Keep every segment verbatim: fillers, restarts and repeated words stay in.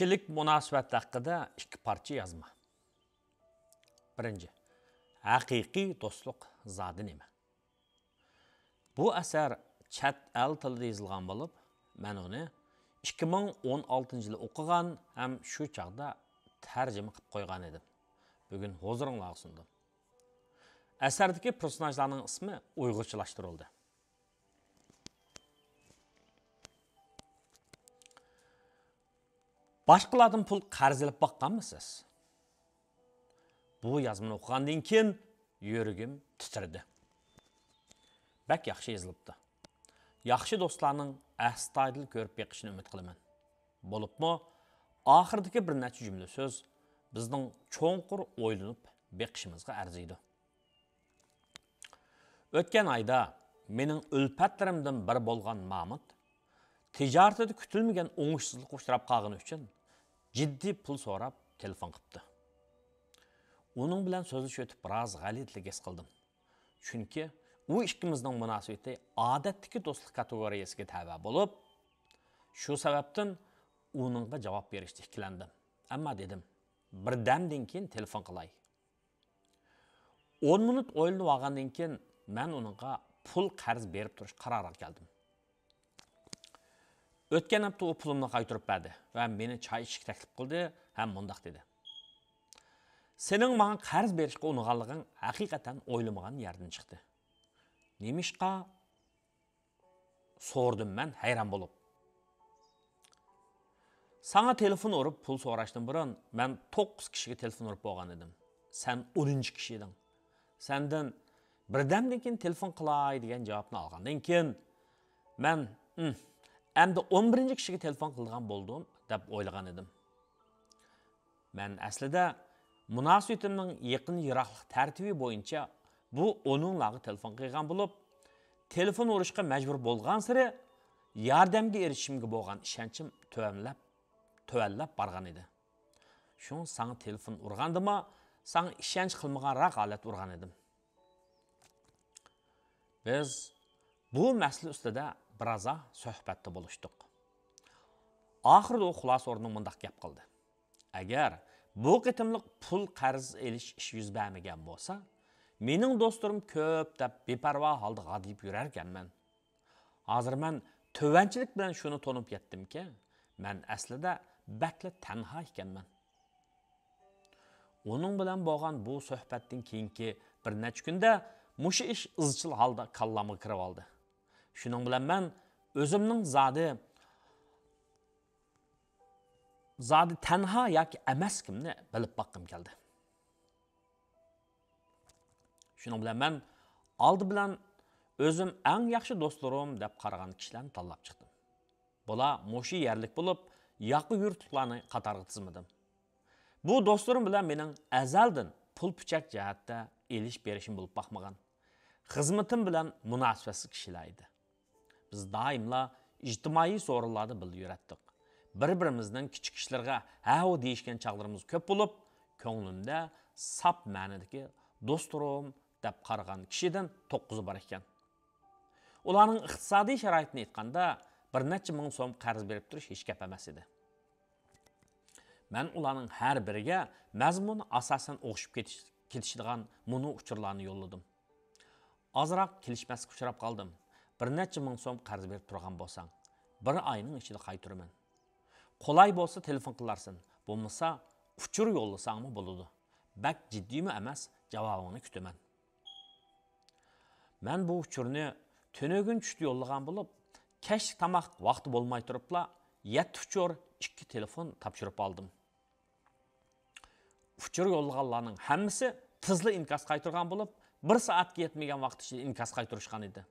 ئىككىلىك مۇناسىۋەت ھەققىدە ئىككى پارچە يازما. بىرىنچى، ھەقىقىي دوستلۇق زادى نېمە؟ بۇ ئەسەر چەت ئەل تىلىدا يېزىلغان بولۇپ، مەن ئۇنى ئىككى مىڭ ئون ئالتىنچى يىلى ئوقۇغان ھەم شۇ چاغدا تەرجىمە قىلىپ قويغان ئىدىم. بۈگۈن ھۇزۇرۇڭلارغا سۇندۇم. ئەسەردىكى پېرسوناژلارنىڭ ئىسمى ئۇيغۇرچىلاشتۇرۇلدى. باشقىلاردىن پۇل قەرز ئېلىپ باققانمۇسىز؟ بۇ يازمىنى ئوقۇغاندىن كېيىن يۈرىكىم تىترىدى. بەك ياخشى يېزىلىپتۇ. ياخشى دوستلارنىڭ ئەستايىدىل كۆرۈپ بېقىشىنى ئۈمىد قىلىمەن. بولۇپمۇ ئاخىرىدىكى بىر نەچچە جۈملە سۆز بىزنىڭ چوڭقۇر ئويلىنىپ بېقىشىمىزغا ئەرزىيدۇ. ئۆتكەن ئايدا مېنىڭ ئۈلپەتلىرىمدىن بىرى بولغان مامۇت تىجارىتىدە كۈتۈلمىگەن ئوڭۇشسىزلىققا ئۇچراپ قالغىنى ئۈچۈن جىددىي پۇل سوراپ تېلېفون قىپتۇ. ئۇنىڭ بىلەن سۆزلىشىۋېتىپ بىراز غەلىتىلىك ھېس قىلدىم. چۈنكى ئۇ ئىككىمىزنىڭ مۇناسىۋىتى ئادەتتىكى دوستلۇق كاتېگورىيەسىگە تەۋە بولۇپ، شۇ سەۋەبتىن ئۇنىڭغا جاۋاب بېرىشتە ئىككىلەندىم. ئەمما دېدىم، بىردەمدىن كېيىن تېلېفون قىلاي. ئون مىنۇت ئويلىنىۋالغاندىن كېيىن مەن ئۇنىڭغا پۇل قەرز بېرىپ تۇرۇش قارارىغا كەلدىم. ئۆتكەن ھەپتە ئۇ پۇلۇمنى قايتۇرۇپ بەردى ۋە مېنى چاي ئىچىشكە تەكلىپ قىلدى ھەم مۇنداق دېدى، سېنىڭ ماڭا قەرز بېرىشقا ئۇنىغانلىقىڭ ھەقىقەتەن ئويلىمىغان يەردىن چىقتى. نېمىشقا؟ سورىدىم مەن ھەيران بولۇپ. ساڭا تېلېفون ئۇرۇپ پۇل سوراشتىن بۇرۇن مەن توققۇز كىشىگە تېلېفون ئۇرۇپ بولغان ئىدىم. سەن ئونىنچى كىشى ئىدىڭ. سەندىن بىردەمدىن كېيىن تېلېفون قىلاي دېگەن جاۋابنى ئالغاندىن كېيىن مەن، ئىم، ئەمدى ئون بىرىنچى كىشىگە تېلېفون قىلىدىغان بولدۇم دەپ ئويلىغان ئىدىم. مەن ئەسلىدە مۇناسىۋىتىمنىڭ يېقىن يىراقلىق تەرتىپى بويىچە بۇ ئونۇڭلارغا تېلېفون قىلغان بولۇپ، تېلېفون ئۇرۇشقا مەجبۇر بولغانسېرى ياردەمگە ئېرىشىشىمگە بولغان ئىشەنچىم تۆۋەنلەپ، تۆۋەنلەپ بارغان ئىدى. شۇڭا ساڭا تېلېفون ئۇرغاندىمۇ ساڭا ئىشەنچ قىلمىغانراق ھالەتتە ئۇرغان ئىدىم. بىز بۇ مەسىلە ئۈستىدە بىرازا سۆھبەتتە بولۇشتۇق. ئاخىرىدا ئۇ خۇلاسە ئورنىدا مۇنداق گەپ قىلدى، ئەگەر بۇ قېتىملىق پۇل قەرز ئېلىش ئىش يۈز بەرمىگەن بولسا، مېنىڭ دوستلىرىم كۆپ دەپ بىپەرۋا ھالدا غادىيىپ يۈرەركەنمەن. ھازىر مەن تۆۋەنچىلىك بىلەن شۇنى تونۇپ يەتتىمكى، مەن ئەسلىدە بەكلا تەنھا ئىكەنمەن. ئۇنىڭ بىلەن بولغان بۇ سۆھبەتتىن كېيىنكى بىر نەچچە كۈندە مۇشۇ ئىش ئىزچىل ھالدا كاللامغا كىرىۋالدى. شۇنىڭ بىلەن مەن ئۆزۈمنىڭ زادى، زادى تەنھا ياكى ئەمەسلىكىمنى بىلىپ باققۇم كەلدى. شۇنىڭ بىلەن مەن ئالدى بىلەن ئۆزۈم ئەڭ ياخشى دوستلىرىم دەپ قارىغان كىشىلەرنى تاللاپ چىقتىم. بۇلار مۇشۇ يەرلىك بولۇپ، ياقا يۇرتلۇقلارنى قاتارغا تىزمىدىم. بۇ دوستلىرىم بىلەن مېنىڭ ئەزەلدىن پۇل-پۈچەك جەھەتتە ئېلىش-بېرىشىم بولۇپ باقمىغان، خىزمىتىم بىلەن مۇناسىۋەتسىز كىشىلەر ئىدى. بىز دائىملا ئىجتىمائىي سورۇنلاردا بىللە يۈرەتتۇق. بىر-بىرىمىزنىڭ كىچىك ئىشلىرىغا ھە-ھۇ دېيىشكەن چاغلىرىمىز كۆپ بولۇپ، كۆڭلۈمدە ساپ مەنىدىكى دوستلىرىم دەپ قارىغان كىشىدىن توققۇزى بار ئىكەن. ئۇلارنىڭ ئىقتىسادىي شارائىتىنى ئېيتقاندا، بىر نەچچە مىڭ سوم قەرز بېرىپ تۇرۇش ھېچ گەپ ئەمەس ئىدى. مەن ئۇلارنىڭ ھەر بىرىگە مەزمۇنى ئاساسەن ئوخشىشىپ كېتىش-، كېتىشىدىغان مۇنۇ ئۇچۇرلارنى يوللىدىم. ئازراق كېلىشمەسلىككە ئۇچراپ قالدىم. بىر نەچچە مىڭ سوم قەرز بېرىپ تۇرغان بولساڭ، بىر ئاينىڭ ئىچىدە قايتۇرىمەن. قولاي بولسا تېلېفون قىلارسەن، بولمىسا ئۇچۇر يوللىساڭمۇ بولىدۇ. بەك جىددىيمۇ ئەمەس، جاۋابىڭنى كۈتىمەن. مەن بۇ ئۇچۇرنى تۈنۈگۈن چۈشتە يوللىغان بولۇپ، كەچلىك تاماق ۋاقتى بولماي تۇرۇپلا يەتتە ئۇچۇر، ئىككى تېلېفون تاپشۇرۇپ ئالدىم. ئۇچۇر يوللىغانلارنىڭ ھەممىسى تېزلا ئىنكاس قايتۇرغان بولۇپ، بىر سائەتكە يەتمىگەن ۋاقىت ئىچىدە ئىنكاس قايتۇرۇشقان ئىدى.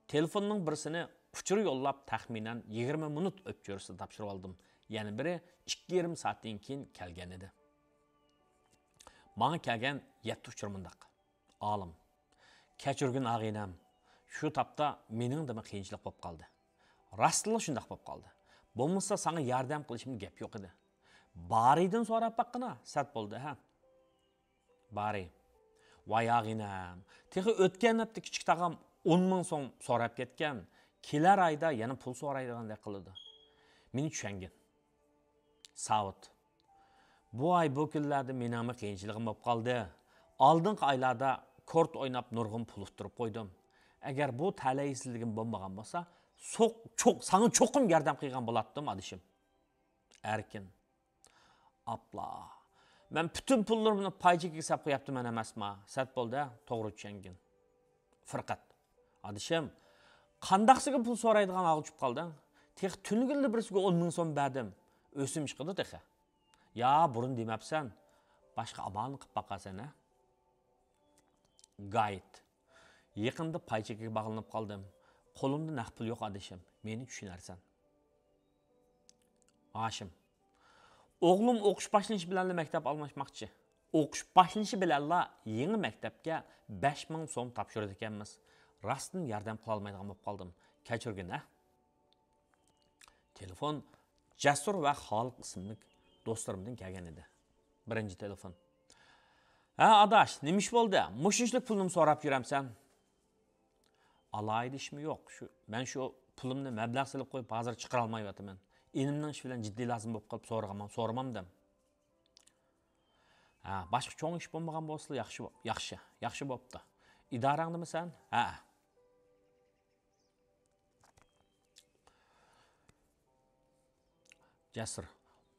تېلېفوننىڭ بىرسىنى ئۇچۇر يوللاپ تەخمىنەن يىگىرمە مىنۇت ئۆتكۈرىسىدە تاپشۇرۇۋالدىم. يەنە بىرى ئىككى يېرىم سائەتتىن كېيىن كەلگەن ئىدى. ماڭا كەلگەن يەتتە ئۇچۇر مۇنداق. ئالىم، كەچۈرگىن ئاغىنەم، شۇ تاپتا مېنىڭدىمۇ قىيىنچىلىق بولۇپ قالدى. راستلا شۇنداق بولۇپ قالدى. بولمىسا ساڭا ياردەم قىلىشىمدا گەپ يوق ئىدى. بارىدىن سوراپ باققىنا، سەت بولدى، ھە؟ بارى. ۋاي ئاغىنەم، تېخى ئۆتكەن ھەپتە كىچىك تاغام ئون مىڭ سوم سوراپ كەتكەن، كېلەر ئايدا يەنە پۇل سورايدىغاندەك قىلىدۇ. مېنى چۈشەنگىن. ساۋۇت. بۇ ئاي، بۇ كۈنلەردە مېنىڭمۇ قىيىنچىلىقىم بولۇپ قالدى. ئالدىنقى ئايلاردا كورت ئويناپ نۇرغۇن پۇل ئۇتتۇرۇپ قويدۇم. ئەگەر بۇ تەلەيسىزلىكىم بولمىغان بولسا، سوق-، چوق-، ساڭا چوقۇم ياردەم قىلغان بولاتتىم، ئادىشىم. ئەركىن. ئاپلا. مەن پۈتۈن پۇللىرىمنى پاي چېكىگە سەپ قوياپتىمەن ئەمەسما؟ سەت بولدى، توغرا چۈشەنگىن. فىرقەت. ئادىشىم، قانداقسىگە پۇل سورايدىغان ھالغا چۈشۈپ قالدىڭ؟ تېخى تۈنۈگۈنلا بىرسىگە ئون مىڭ سوم بەردىم. ئۆسۈم چىقىدۇ تېخى. يا، بۇرۇن دېمەپسەن. باشقا ئامالنى قىلىپ باقارسەن، ھە؟ گايىت. يېقىندا پاي چېكىگە باغلىنىپ قالدىم. قولۇمدا نەق پۇل يوق، ئادىشىم. مېنى چۈشىنەرسەن. ھاشىم. ئوغلۇم ئوقۇش باشلىنىشى بىلەنلا مەكتەپ ئالماشماقچى. ئوقۇش باشلىنىشى بىلەنلا يېڭى مەكتەپكە بەش مىڭ سوم تاپشۇرىدىكەنمىز. راستتىن ياردەم قىلالمايدىغان بولۇپ قالدىم. كەچۈرگىن، ھە؟ تېلېفون جەسۇر ۋە خالىق ئىسىملىك دوستلىرىمدىن كەلگەن ئىدى. بىرىنچى تېلېفون. ھە، ئاداش، نېمە ئىش بولدى؟ مۇشۇنچىلىك پۇلنىمۇ سوراپ يۈرەمسەن؟ ئالاھىدە ئىشمۇ يوق. شۇ، مەن شۇ پۇلۇمنى مەبلەغ سېلىپ قويۇپ، ھازىر چىقىرالمايۋاتىمەن. ئىنىمنىڭ ئىشى بىلەن جىددىي لازىم بولۇپ قېلىپ سورىغانمەن، سورىمامدىم. ھە، باشقا چوڭ ئىش بولمىغان بولسىلا ياخشى، ياخشى، ياخشى بوپتۇ. ئىدارەڭدىمۇ سەن؟ ھە. جەسۇر.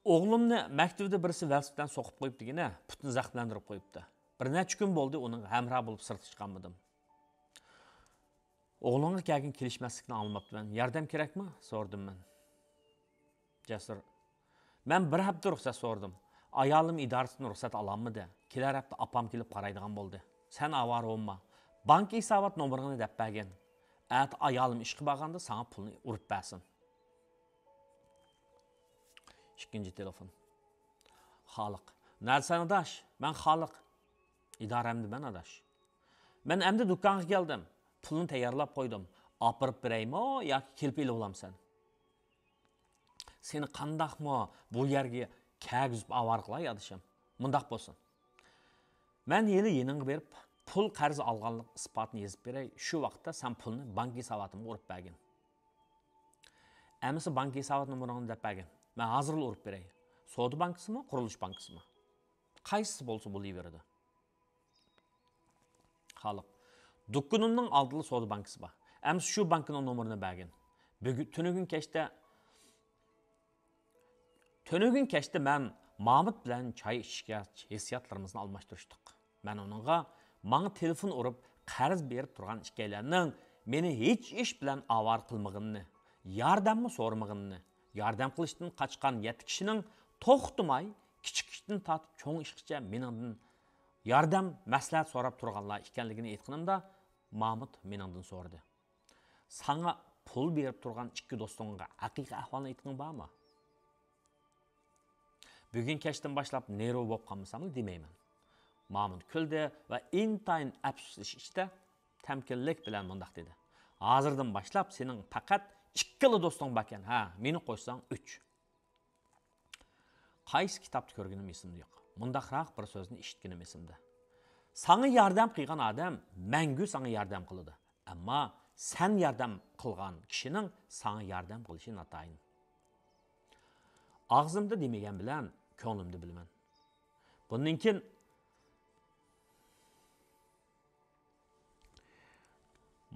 ئوغلۇمنى مەكتىۋىدە بىرسى ۋېلىسىپىت بىلەن سوقۇپ قويۇپتىكىنە، پۇتىنى زەخىملەندۈرۈپ قويۇپتۇ. بىر نەچچە كۈن بولدى ئۇنىڭغا ھەمراھ بولۇپ سىرتقا چىقالمىدىم. ئوغلۇڭغا كەلگىن كېلىشمەسلىكنى ئاڭلىماپتىمەن. ياردەم كېرەكمۇ؟ سورىدىم مەن. جەسۇر. مەن بىر ھەپتە رۇخسەت سورىدىم. ئايالىم ئىدارىسىدىن رۇخسەت ئالالمىدى. كېلەر ھەپتە ئاپام كېلىپ قارايدىغان بولدى. سەن ئاۋارە بولما. بانكا ھېسابات نومۇرىڭنى دەپ بەرگىن. ئەتە ئايالىم ئىشقا بارغاندا ساڭا پۇلنى ئۇرۇپ بەرسۇن. ئىككىنچى تېلېفون. خالىق. نەدىسەن ئاداش؟ مەن خالىق. ئىدارەمدىمەن ئاداش. مەن ئەمدى دۇكانغا كەلدىم. پۇلنى تەييارلاپ قويدۇم. ئاپىرىپ بېرەيمۇ ياكى كېلىپ ئېلىۋالامسەن؟ سېنى قانداقمۇ بۇ يەرگە كەرگۈزۈپ ئاۋارە قىلاي، ئادىشىم؟ مۇنداق بولسۇن. مەن ھېلى يېنىڭغا بېرىپ، پۇل قەرز ئالغانلىق ئىسپاتىنى يېزىپ بېرەي، شۇ ۋاقىتتا سەن پۇلنى بانكا ھېساباتىمغا ئۇرۇپ بەرگىن. ئەمىسە بانكا ھېسابات نومۇرۇڭنى دەپ بەرگىن. مەن ھازىرلا ئۇرۇپ بېرەي. سودا بانكىسىمۇ، قۇرۇلۇش بانكىسىمۇ؟ قايسىسى بولسا بولۇۋېرىدۇ. خالىق. دۇكىنىمنىڭ ئالدىدا سودا بانكىسى بار. ئەمىسە شۇ بانكىنىڭ نومۇرىنى بەرگىن. بۈگۈن، تۈنۈگۈن كەچتە، تۈنۈگۈن كەچتە مەن مامۇت بىلەن چاي ئىچىشكە ھېسسىياتلىرىمىزنى ئالماشتۇرۇشتۇق. مەن ئۇنىڭغا ماڭا تېلېفون ئۇرۇپ قەرز بېرىپ تۇرغان ئىككىيلەننىڭ مېنى ھېچ ئىش بىلەن ئاۋارە قىلمىغىنىنى، ياردەممۇ سورىمىغىنىنى، ياردەم قىلىشتىن قاچقان يەتتە كىشىنىڭ توختىماي كىچىك ئىشتىن تارتىپ چوڭ ئىشقىچە مېنىڭدىن ياردەم، مەسلىھەت سوراپ تۇرغانلار ئىكەنلىكىنى ئېيتقىنىمدا، مامۇت مېنىڭدىن سورىدى. ساڭا پۇل بېرىپ تۇرغان ئىككى دوستۇڭغا ھەقىقىي ئەھۋالنى ئېيتقىنىڭ بارمۇ؟ بۈگۈن كەچتىن باشلاپ نېرۋا بولۇپ قالمىساملا دېمەيمەن. مامۇت كۈلدى ۋە ئىنتايىن ئەپسۇسلىنىش ئىچىدە تەمكىنلىك بىلەن مۇنداق دېدى: ھازىردىن باشلاپ سېنىڭ پەقەت ئىككىلا دوستۇڭ باركەن، ھە، مېنى قوشساڭ ئۈچ. قايسى كىتابتا كۆرگىنىم ئېسىمدە يوق. مۇنداقراق بىر سۆزنى ئىشىتكىنىم ئېسىمدە: ساڭا ياردەم قىلغان ئادەم مەڭگۈ ساڭا ياردەم قىلىدۇ. ئەمما سەن ياردەم قىلغان كىشىنىڭ ساڭا ياردەم قىلىشى ناتايىن. ئاغزىمدا دېمىگەن بىلەن كۆڭلۈمدە بىلىمەن. بۇندىن كېيىن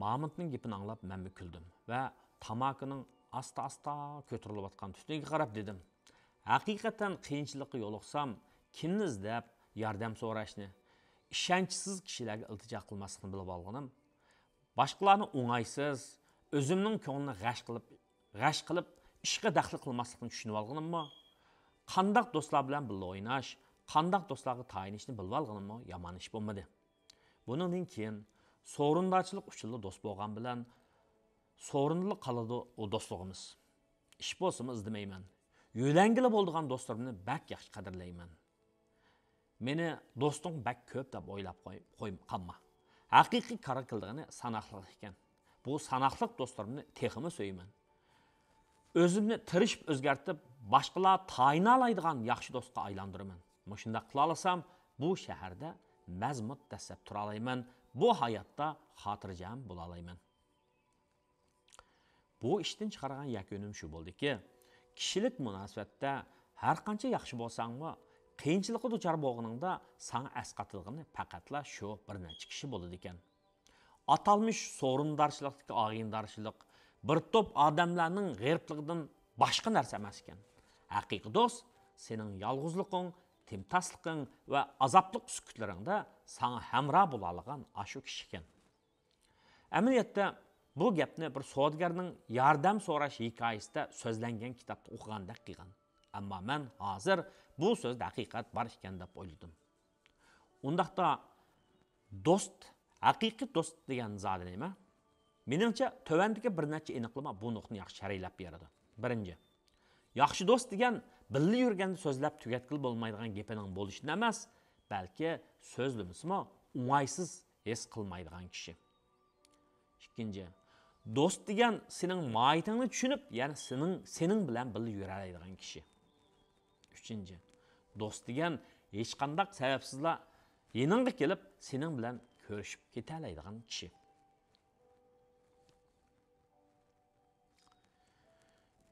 مامۇتنىڭ گېپىنى ئاڭلاپ مەنمۇ كۈلدۈم ۋە تاماكىنىڭ ئاستا-ئاستا كۆتۈرۈلۈۋاتقان تۈتۈنىگە قاراپ دېدىم: ھەقىقەتەن قىيىنچىلىققا يولۇقسام، كىمنى ئىزدەپ ياردەم سوراشنى، ئىشەنچسىز كىشىلەرگە ئىلتىجا قىلماسلىقنى بىلىۋالغىنىم، باشقىلارنى ئوڭايسىز، ئۆزۈمنىڭ كۆڭلىنى غەش قىلىپ، غەش قىلىپ، ئىشقا دەخلى قىلماسلىقنى چۈشىنىۋالغىنىممۇ، قانداق دوستلار بىلەن بىللە ئويناش، قانداق دوستلارغا تايىنىشنى بىلىۋالغىنىممۇ يامان ئىش بولمىدى. بۇنىڭدىن كېيىن سورۇندارچىلىق ئۈچۈنلا دوست بولغان بىلەن سورۇندىلا قالىدۇ ئۇ دوستلۇقىمىز. ئىش بولسىمۇ ئىزدىمەيمەن. يۆلەنگىلى بولىدىغان دوستلىرىمنى بەك ياخشى قەدىرلەيمەن. مېنى دوستۇڭ بەك كۆپ دەپ ئويلاپ قوي-، قوي-، قالما. ھەقىقىي كارا قىلىدىغىنى ساناقلىق ئىكەن. بۇ ساناقلىق دوستلىرىمنى تېخىمۇ سۆيىمەن. ئۆزۈمنى تىرىشىپ ئۆزگەرتىپ، باشقىلار تايىنالايدىغان ياخشى دوستقا ئايلاندۇرىمەن. مۇشۇنداق قىلالىسام، بۇ شەھەردە مەزمۇت دەسسەپ تۇرالايمەن، بۇ ھاياتتا خاتىرجەم بولالايمەن. بۇ ئىشتىن چىقارغان يەكۈنۈم شۇ بولدىكى، كىشىلىك مۇناسىۋەتتە ھەرقانچە ياخشى بولساڭمۇ، قىيىنچىلىققا دۇچار بولغىنىڭدا ساڭا ئەسقاتىدىغىنى پەقەتلا شۇ بىر نەچچە كىشى بولىدىكەن. ئاتالمىش سورۇندارچىلىقتىكى ئاغىنىدارچىلىق بىر توپ ئادەملەرنىڭ غېرىبلىقىدىن باشقا نەرسە ئەمەس ئىكەن. ھەقىقىي دوست سېنىڭ يالغۇزلۇقۇڭ، تىمتاسلىقىڭ ۋە ئازابلىق سۈكۈتلىرىڭدە ساڭا ھەمراھ بولالىغان ئاشۇ كىشى ئىكەن. ئەمەلىيەتتە، بۇ گەپنى بىر سودىگەرنىڭ ياردەم سوراش ھېكايىسىدە سۆزلەنگەن كىتابتا ئوقۇغاندەك قىلغان. ئەمما مەن ھازىر بۇ سۆزدە ھەقىقەت بار ئىكەن دەپ ئويلىدىم. ئۇنداقتا، دوست، ھەقىقىي دوست دېگەن زادى نېمە؟ مېنىڭچە، تۆۋەندىكى بىر نەچچە ئېنىقلىما بۇ نۇقتىنى ياخشى شەرھلەپ بېرىدۇ. بىرىنچى، ياخشى دوست دېگەن بىللە يۈرگەندە سۆزلەپ تۈگەتكىلى بولمايدىغان گېپىنىڭ بولۇشىدىن ئەمەس، بەلكى سۆزلىمىسىمۇ ئوڭايسىز ھېس قىلمايدىغان كىشى. ئىككىنچى، دوست دېگەن سېنىڭ ماھىيىتىڭنى چۈشىنىپ، يەنى سېنىڭ، سېنىڭ بىلەن بىللە يۈرەلەيدىغان كىشى. ئۈچىنچى، دوست دېگەن ھېچقانداق سەۋەبسىزلا يېنىڭغا كېلىپ، سېنىڭ بىلەن كۆرۈشۈپ كېتەلەيدىغان كىشى.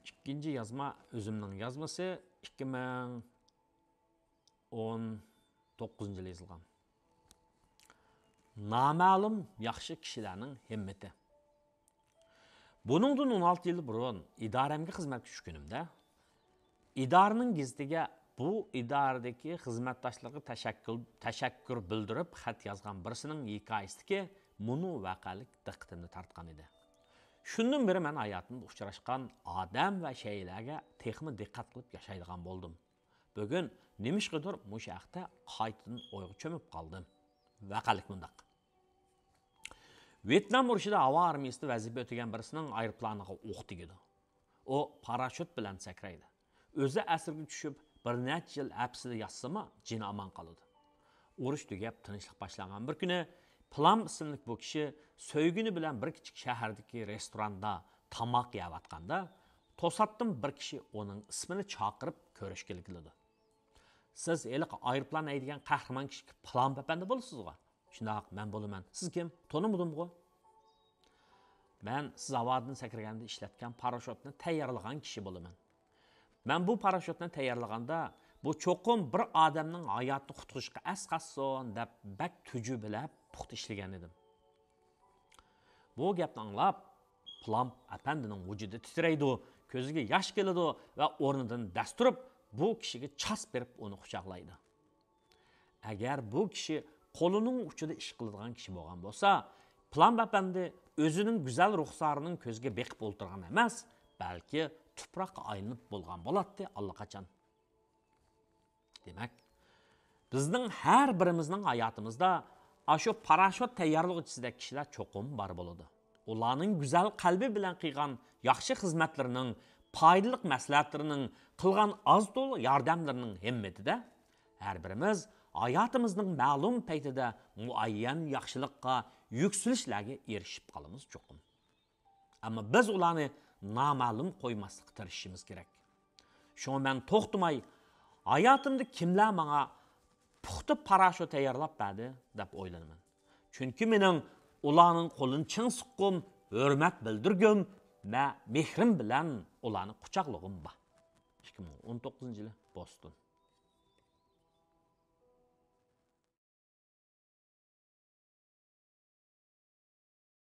ئىككىنچى يازما ئۆزۈمنىڭ يازمىسى، ئىككى مىڭ ئون توققۇزىنچى يىلى يېزىلغان. نامەلۇم ياخشى كىشىلەرنىڭ ھىممىتى. بۇنىڭدىن ئون ئالتە يىل بۇرۇن ئىدارەمگە خىزمەتكە چۈشكىنىمدە، ئىدارىنىڭ گېزىتىگە بۇ ئىدارىدىكى خىزمەتداشلىرىغا تەشەككۈر، تەشەككۈر بىلدۈرۈپ خەت يازغان بىرسىنىڭ ھېكايىسىدىكى مۇنۇ ۋەقەلىك دىققىتىمنى تارتقان ئىدى. شۇندىن بېرى مەن ھاياتىمدا ئۇچراشقان ئادەم ۋە شەيئىلەرگە تېخىمۇ دىققەت قىلىپ ياشايدىغان بولدۇم. بۈگۈن نېمىشقىدۇر مۇشۇ ھەقتە قايتىدىن ئويغا چۆمۈپ قالدىم. ۋەقەلىك مۇنداق. ۋيېتنام ئۇرۇشىدا ھاۋا ئارمىيىسىدا ۋەزىپە ئۆتىگەن بىرسىنىڭ ئايروپىلانىغا ئوق تېگىدۇ. ئۇ پاراشوت بىلەن سەكرەيدۇ. ئۆزى ئەسىرگە چۈشۈپ، بىر نەچچە يىل ھەپسىدە ياتسىمۇ، جېنى ئامان قالىدۇ. ئۇرۇش تۈگەپ، تىنچلىق باشلانغان بىر كۈنى، پلام ئىسىملىك بۇ كىشى سۆيگۈنى بىلەن بىر كىچىك شەھەردىكى رېستوراندا تاماق يەۋاتقاندا، توساتتىن بىر كىشى ئۇنىڭ ئىسمىنى چاقىرىپ كۆرۈشكىلى كېلىدۇ. سىز ھېلىقى ئايروپىلان ھەيدىگەن قەھرىمان كىشى پلام ئەپەندى بولىسىزغۇ؟ شۇنداق، مەن بولىمەن. سىز كىم؟ تونۇمىدىمغۇ؟ مەن سىز ھاۋادىن سەكرىگەندە ئىشلەتكەن پاراشوتنى تەييارلىغان كىشى بولىمەن. مەن بۇ پاراشوتنى تەييارلىغاندا، بۇ چوقۇم بىر ئادەمنىڭ ھاياتىنى قۇتقۇزۇشقا ئەسقاتسۇن دەپ بەك تۈجۈبىلەپ پۇختا ئىشلىگەن ئىدىم. بۇ گەپنى ئاڭلاپ، پلام ئەپەندىنىڭ ۋۇجۇدى تىترەيدۇ، كۆزىگە ياش كېلىدۇ ۋە ئورنىدىن دەس تۇرۇپ، بۇ كىشىگە چاس بېرىپ ئۇنى قۇچاقلايدۇ. ئەگەر بۇ كىشى قولىنىڭ ئۇچىدا ئىش قىلىدىغان كىشى بولغان بولسا، پلام ئەپەندى ئۆزىنىڭ گۈزەل رۇخسارىنىڭ كۆزىگە بېقىپ ئولتۇرغان ئەمەس، بەلكى تۇپراققا ئايلىنىپ بولغان بولاتتى ئاللىقاچان. دېمەك، بىزنىڭ ھەر بىرىمىزنىڭ ھاياتىمىزدا ئاشۇ پاراشوت تەييارلىغۇچىسىدەك كىشىلەر چوقۇم بار بولىدۇ. ئۇلارنىڭ گۈزەل قەلبى بىلەن قىلغان ياخشى خىزمەتلىرىنىڭ، پايدىلىق مەسلىھەتلىرىنىڭ، قىلغان ئاز-تولا ياردەملىرىنىڭ ھىممىتىدە ھەر بىرىمىز ھاياتىمىزنىڭ مەلۇم پەيتىدە مۇئەييەن ياخشىلىققا، يۈكسىلىشلەرگە ئېرىشىپ قالىمىز چوقۇم. ئەمما بىز ئۇلارنى نامەلۇم قويماسلىققا تىرىشىشىمىز كېرەك. شۇڭا مەن توختىماي، ھاياتىمدا كىملەر ماڭا پۇختا پاراشوت تەييارلاپ بەردى دەپ ئويلىنىمەن. چۈنكى مېنىڭ ئۇلارنىڭ قولىنى چىڭ سىققۇم، ھۆرمەت بىلدۈرگۈم ۋە مېھرىم بىلەن ئۇلارنى قۇچاقلىغۇم بار. ئىككى مىڭ ئون توققۇزىنچى يىلى، بوستون.